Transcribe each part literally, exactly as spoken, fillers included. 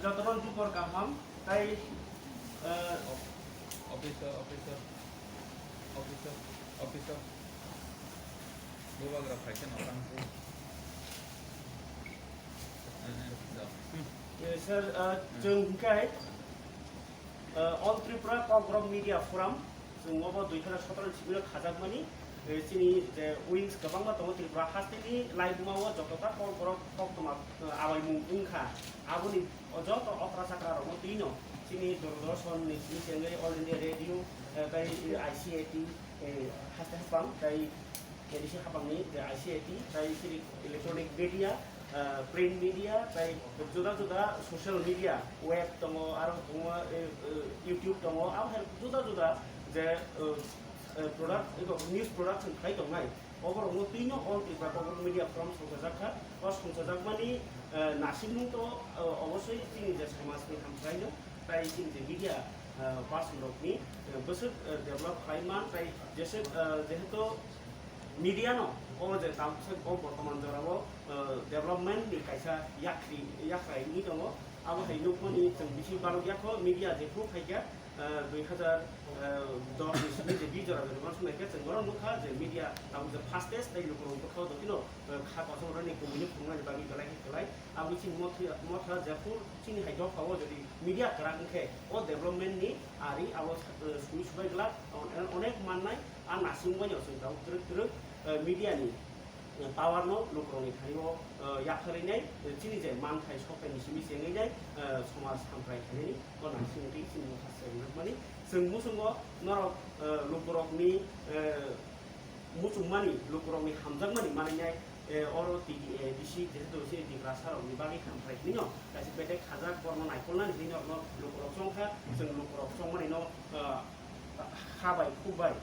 Jotono jukor kaham, tai, eh, Officer, officer, officer, officer. Bubagra phaikhe no tangkhu. Eh, sir, eh, chwng hwnkhe, eh, All Tripura Kokborok Media Forum, chwng obo dui hazar sotoro ni simi no khajakmani, eh, chini je wings kwbangma tongo Tripura hasteni laibuma o joto ta Kokborok koktwma, eh, abaimung wngkha. Aboni o joto okra chakra rokno twi no chini Doordarshan ni simi chengwi All India Radio, eh, tai I C A T, eh, haste hapang tai A D C hapangni je I C A T tai chini electronic media, eh, print media tai juda juda social media, web tongo, aro tongo, eh, eh, YouTube tongo, abo hai juda juda je, eh, eh, product, eko news production khlai tongnai. Oborokno twino All Tripura Kokborok Media Forum songchajakha. O songchajakmani, eh, nasimung to, eh, obosoi chini je samajni hamkraino, tai chini je media, eh, person rokni, eh, bwswk, eh, develop khlai man, tai jeswk, eh, jehetu media no o je tamswk o bortoman jorao, eh, development ni kaisa yakri, yakrai wngwi tongo. Abo hai nukmani chwng bisi barok yakho media jephru phaikha, eh, dui hazar, eh, dos ni simi je bi jora jora uansuk naikhe chwng bono nukha je media tabuk je fastest tei lukurok bwkhao dotino, eh, kha kosom rwni kumui phunuknani bagwi belai khe kwlai. Aboni chini motha, motha jephru chini hai dophao jodi media kwrak wngkhe o development ni ari abo, eh, sui subai glak on-, onek mannai a nasing baino chwng tabuk twrwk twrwk, eh, media ni power no lukurokni thani o, eh, yapharwi nai, eh, chini je manthai sokthai ni simi chengwi nai, eh, somaj hamkrai khainani o nang simi twi chini motha se wngjakmani. Chwng muchungo norok, eh, lukurokni, eh, muchungmani, lukurokni hamjakmani manwi nai, eh, oro T D A D C jehetu chini Tiprasa rokni bagwi hamkrai hinwi no kaisa bedek khajak borokno naikolnani hinwi norokno lukurok chongkha, chwng lukurok chongmani no, eh, ha bai khuk bai.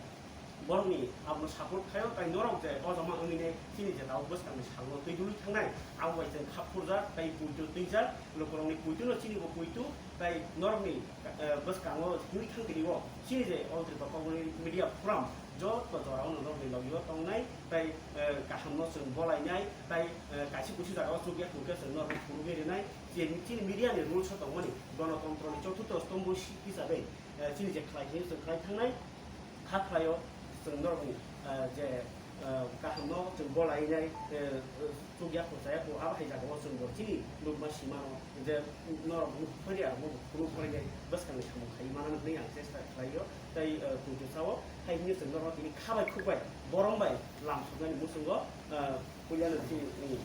Borokni abono support khaio, tai norok je o jama wngwi nai chini je tabuk bwskangni salno twi dului thangnai, abo bai chwng khap phurjak tai puitu twijak, lukurokni puitu no chini bo puitu, tai norokni, eh, bwskango hinwi thang tini o chini je All Tripura Kokborok Media Forum joto jorao no norokni logio tongnai, tai, eh, kahamno chwng bolainai, tai, eh, kaisa kusu jagao chukya hwnkhe chwng norokno phunugwi rwnai, je chini media ni rules o tongmani, gonotontro ni choturtho stombo hisabe, eh, chini je khlai hinwi chwng khlai thangnai. Kha khlaio chwng norokni, eh, je, eh, kahamno chwng bolainai, eh, chukya kho chaya kho, abo hai jagao chwng bo chini nukma simano je norok nuk phari abo bo phunuk pharinai bwskangni samung khai manani hwnwi ang chesta khlaio. Tai, eh, tongtwsao hai hwnwi chwng norok tini kha bai khuk bai borom bai lam soknani muchungo, eh, Puilano chini, mm.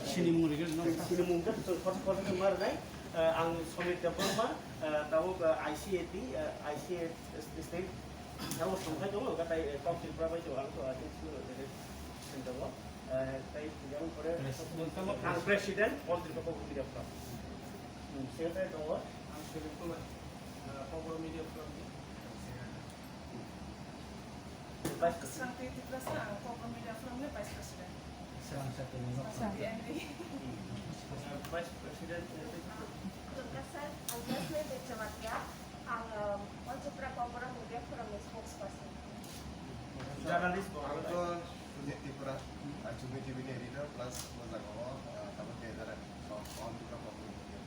Sinimung rigwk no. Sinimung khe chwng khorsa khorsa khe ma rwnai. Eh, ang Samir Debbarma, eh, tabuk, eh, I C A T, eh, I C A T state, tabuk songthai tongo, hwnkhe tai, eh, Kok Tripura bai tongo, ang to, ah, sini tongo. Eh, tai yang pore, President. Ang President, All Tripura Kokborok Media Forum. Hmm, secretary tongo. Ang Surin Kumar, eh, Kokborok Media Forum ni. Vice President. Sangti Tiprasa, ang Kokborok Media Forum ni Vice President. Sangti Henry. Vice President. Khulumkha sir, ang Jasmine Deb Jamatia, ang, um, All Tripura Kokborok Media Forum ni spokesperson. Journalist bo. Ang to Sujit Tripura, ang Chumui T V ni editor plus o jaga o, uh, tabuk treasurer, so, All Tripura Kokborok Media.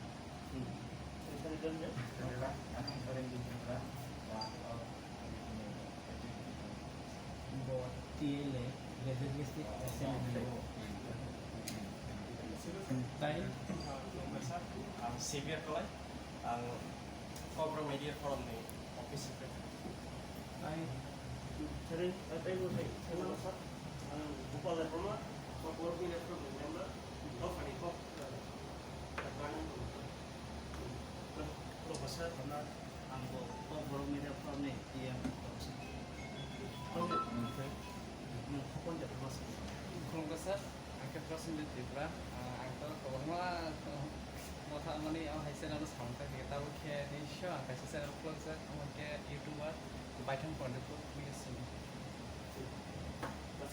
T L A, Legislative Assembly. Tai? Ang Xavier Kolai, ang Kokborok Media Forum ni office secretary. Tai? Sir, tai mo sai, sai mo sir. Ang Gopal Debbarma, Kokborok Media Forum ni member, Dophani Kok. Professor, ang bo Kokborok Media Forum ni T M. Khulumkha sir, ang khe Prosenjit Tripura, ang to kwbangma motha mani o hai channel o samung tangkha, tabuk khe nini sio ang kaisa channel khulukjak, omo khe YouTuber Baithang Pandit News.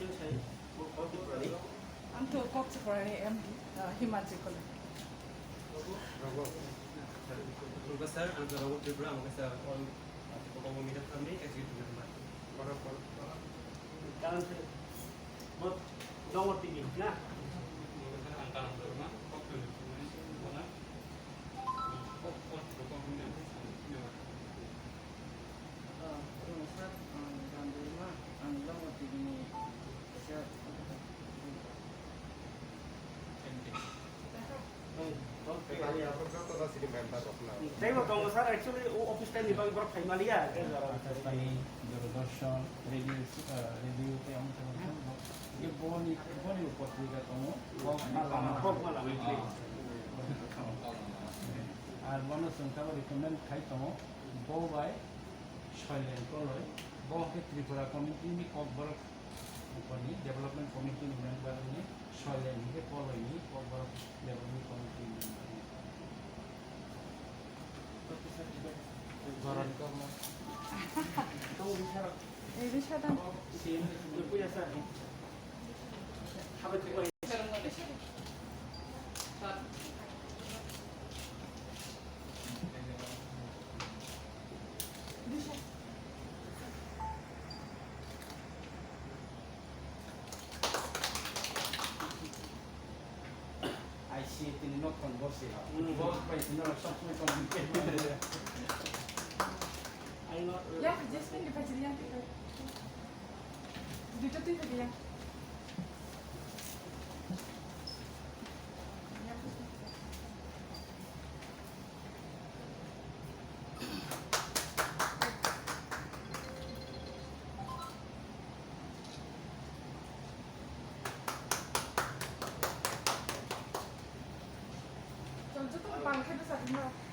Ang to Kokchiprani M D, uh, Himachal College. Rogov sir, ang to Rogov Tripura, ang kaisa all Kokomo Media Forum ni executive member. Karon se, bo, dongo tini, na? Ang karon dorma, kokto ni, bona, kok, kok, kok, kok, Ah, Rung sir, ang Ramdeima, ang Lamotini kaisa. Tei bo tongo sir, actually o office time ni bagwi borok phai maliya. Akashbani, Doordarshan, radio, ah, radio tei omo tei omo tei omo. Je boni, boni bo potrika tongo, Kokmala. Kokmala. Ar bono chwng tabuk recommend khai tongo, bo bai Soilen Koloi, bo khe Tripura community ni Kokborok ni development committee ni member ni Soilen hinkhe Koloi ni Kokborok development committee ni member. Boron Kokma. Ei, Risha dan. I C tini nok thon borsi ha. Hmm. Boss bai tini nok sok mai tong. Ai no. Ya, Jasmine di pajiri yang kita. Dito tu itu dia. Chol, joto bang khe bwsa thwngno.